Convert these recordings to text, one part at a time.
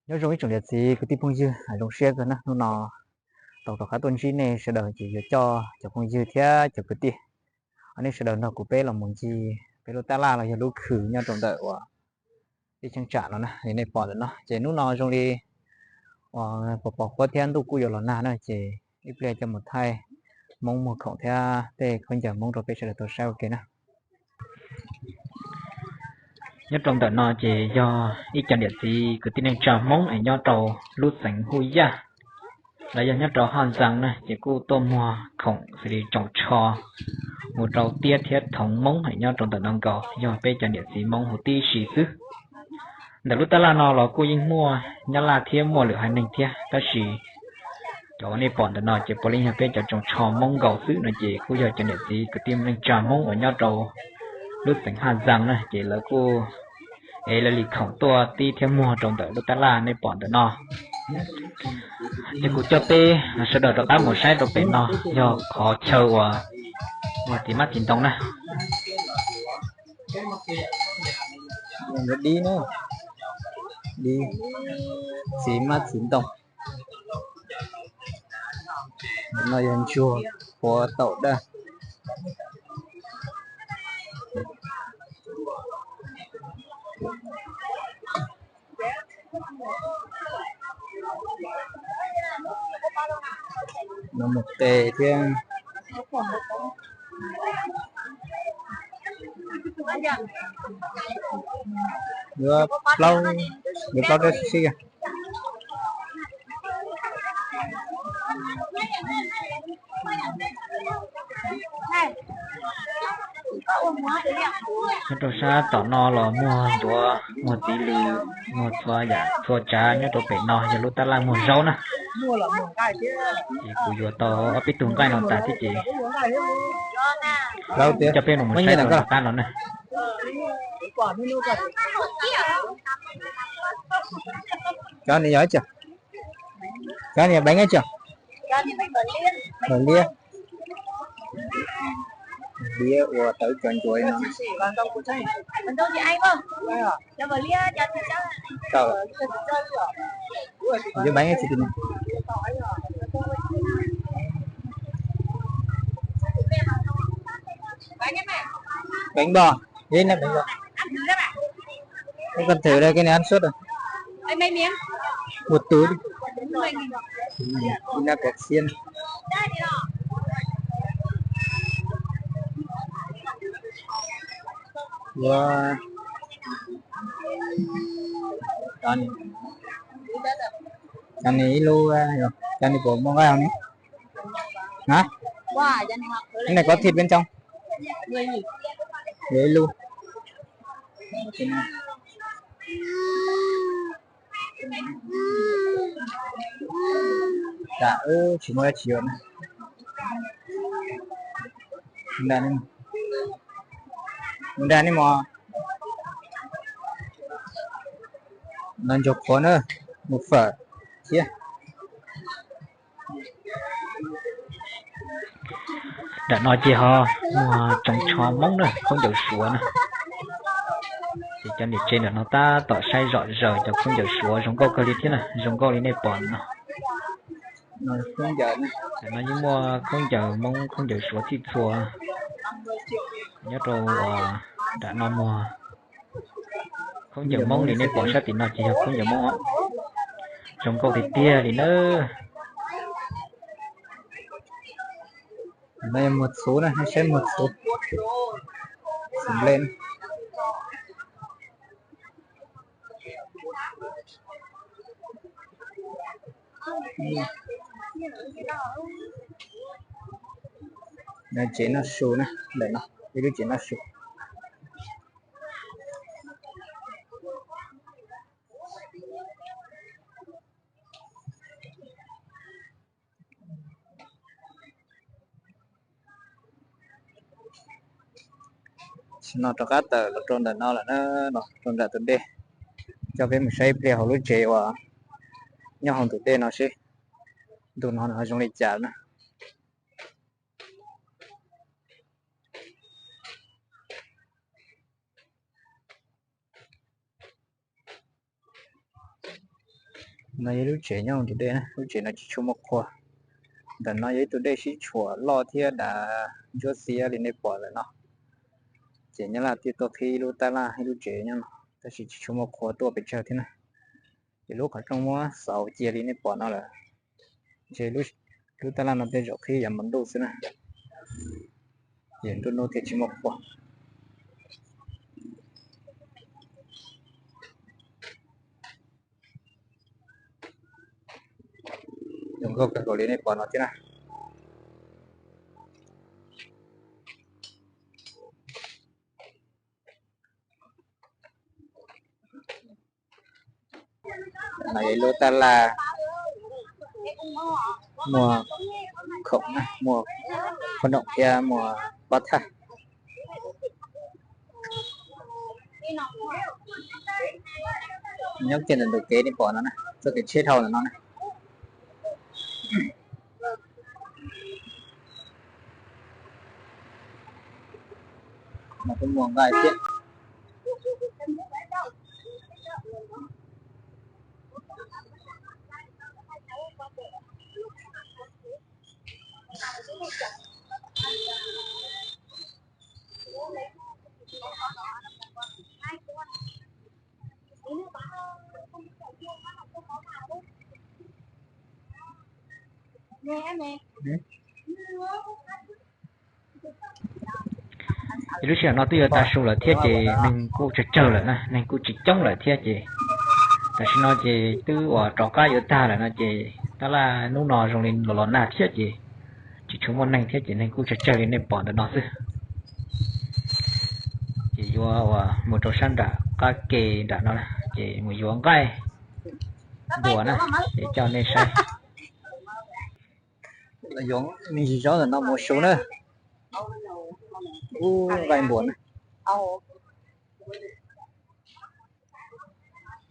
Nyob zoo ib tsoom niam txiv kwv tij phooj ywg, zoo siab kawg na, hnub no tau rov qab tuaj ntsib nej sawv daws ces yuav coj cov phooj ywg thiab cov kwv tij, nej sawv daws nrog kuv peb los mus ncig peb lub tab laj los yog lub khw nyob rau ntawm uas teb cheeb tsam no na, li nej pom ntawm no. Ces hnub no zoo li uas pos pos huab thiab ntuj kuj yuav los nag na, ces ib pliag coj mus thaij Hmoob muag khoom thiab tej khaub ncaws Hmoob rau peb sawv daws tau saib ua ke na. Nyob rau ntawm no ces yog ib co niam txiv kwv tij neej tsa Hmoob es nyob rau lub xeev Huj Yaj, los yog nyob rau Haj Zaas na, ces kuj tuaj muag khoom xws li tsoos tsho mus rau tiab thiab thoov Hmoob es nyob rau ntawm no nkaus, yog peb cov niam txiv Hmoob huv tib si xwb. Ntawm lub tab laj no los kuj yeej muaj Nyab Laj thiab muaj lwm haiv neeg thiab, tab sis cov uas nej pom ntawm no ces puav leej yog peb cov tsoos tsho Hmoob nkaus xwb no, ces kuj yog cov niam txiv kwv tij neej tsa Hmoob uas nyob rau lub xeev Haj Zaas na, ces lawv kuj ev lawv li khoom tuaj tib thiab muag rau ntawm lub tab laj nej pom ntawm no. Ces kuv coj peb sawv daws rov qab mus saib rau pem no, yog qhov chaw uas muag txiv mab txiv ntoo na. Dib na, dib txiv mab txiv ntoo. No yog ntsuag quav taum daj. No mus qe thiab. Yuav plaub, yuav plaub rab sib. Nyob rau sab tom no los muag ncuav, muag txiv lws, muag txhua yam txhua tsav nyob rau pem no yog lub tab laj muag zaub na. Ces kuv yuav tau ob peb tug nqaij no tas thiab ces coj peb mus saib rau tom qab no na. Cov ni yog ib co, cov ni bánh ib co, liab, liab ua tawv cov ncuav no. Yuav bánh tsis tau. Bánh bò, dib na bánh bò. Cái con thử đây, cái này ăn suốt rồi. Một túi đi. Cái nó kẹt xiên. Ua, cov ni, cov ni ib lub, cov ni puas muaj nqaij ne? Hả? Cái này có thịt bên trong. Rồi ib lub. Tam wb tsis muaj dab tsi yuav na. Mus nrad ne mos. Los ntsuag qhuav na, mus fawm thiab. Nram no ces ho muag tsoos tsho Hmoob na, khaub ncaws Suav na. Ces cov niam tsev nram no tab tom saib zom zaws cov khaub ncaws Suav zoo nkauj kawg li thiab na, zoo nkauj li nej pom no. Nram no yeej muaj khaub ncaws Hmoob khaub ncaws Suav txhij txhua nyob rau nram no muag. Khaub ncaws Hmoob li nej pom sab tim no ces yog khaub ncaws Hmoob os. Zoo nkauj tiag tiag li nawb. No yog muag txhuv na, nej saib muag txhuv. Txhuv nplej na. No tsev noj su na, ntawm no ib lub tsev noj su. Tam sim no rov qab tawm los rau ntawm no lawm na, los rau nram tus dej. Coj peb mus saib ib pliag hauv lub tsev uas nyob hauv tus dej no seb ntu no zoo li cas na. No yog ib lub tsev nyob ntug dej na, lub tsev no tsis tshua muaj qhua. Ntawm no yog ib tug dej sib tshuam loj thiab dav ntsuab xiab li nej pom ntawm no. Ces Nyab Laj thiaj tuaj qhib lub tab laj ib lub tsev nyob no, tab sis tsis tshua muaj qhua tuaj pes tsawg thiab na. Ces lub qhov rooj muab xauv cia li nej pom no lawm. Ces lub tab laj no tej zaum qhib yav hmo ntuj xwb na. Ces nruab hnub thiaj tsis muaj qhua. Zoo nkauj kawg nkaus li nej pom no thiab na. No yog ib lub tab laj muag khoom na, muag phab noom thiab muag pob thaj. Nyob kiag ntawm ntug kev nej pom no na, txoj kev tsheb dhau ntawm no na. Mas kuj muaj nqaij thiab. Lub sij hawm no twb yuav tag su lawm thiab ces neeg kuj tsawg tsawg lawm na, neeg kuj tsis coob lawm thiab ces tam sim no ces twb uas rov qab yuav tag lawm no ces tab laj hnub no zoo li los los nag thiab ces tsis tshua muaj neeg thiab ces neeg kuj tsawg tsawg li nej pom ntawm no xwb. Ces yuav uas mus rau sab nram qab ke nram no ces mus yuav nqaij npuas na, ces coj nej saib. Yuav me ntsis zaub ntawm no mus su na. Ub, nqaij npuas na.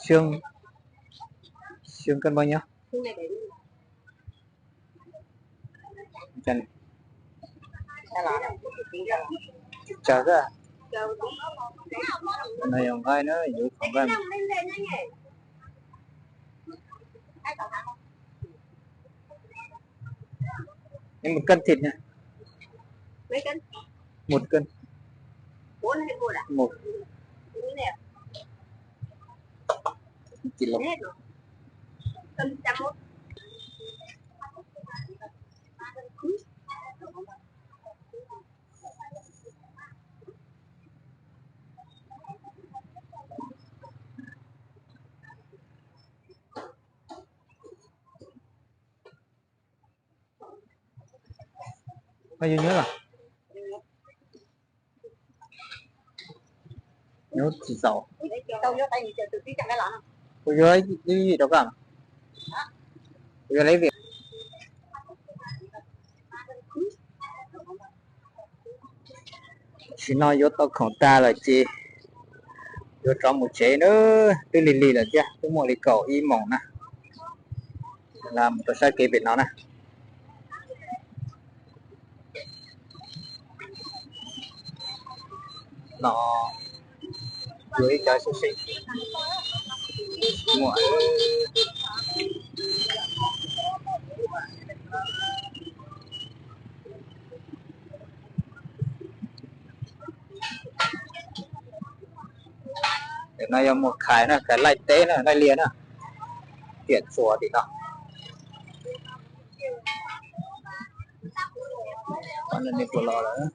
Xyoo, xyoo koj npaj nyob. Tsawg xwb. No yog nqaij na, yuav qhov nqaij. Em một cân thịt nha. Một cân. Một ký lô. Koj yuav nyiaj los? Nyiaj tsis txaus. Kuv yuav ib yim rau koj. Kuv yuav leej vim tam sim no yuav tau khoom tag lawm ces yuav rov mus tsev na, twb lig lig lawm thiab, twb muaj li kaum ib moos na. Mus rau sab kev pem no na. No yuav ib co sib seem muaj. Tam no yog mus khais na, khais laij teb na, laij liaj na, tiam txuas tim no. Nws tus los lawm.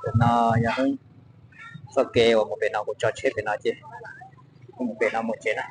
Tam no yog txoj kev uas mus pem no, kuv tso tsheb pem no ces kuv mus pem no mus tsev na.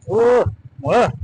Ub, mus.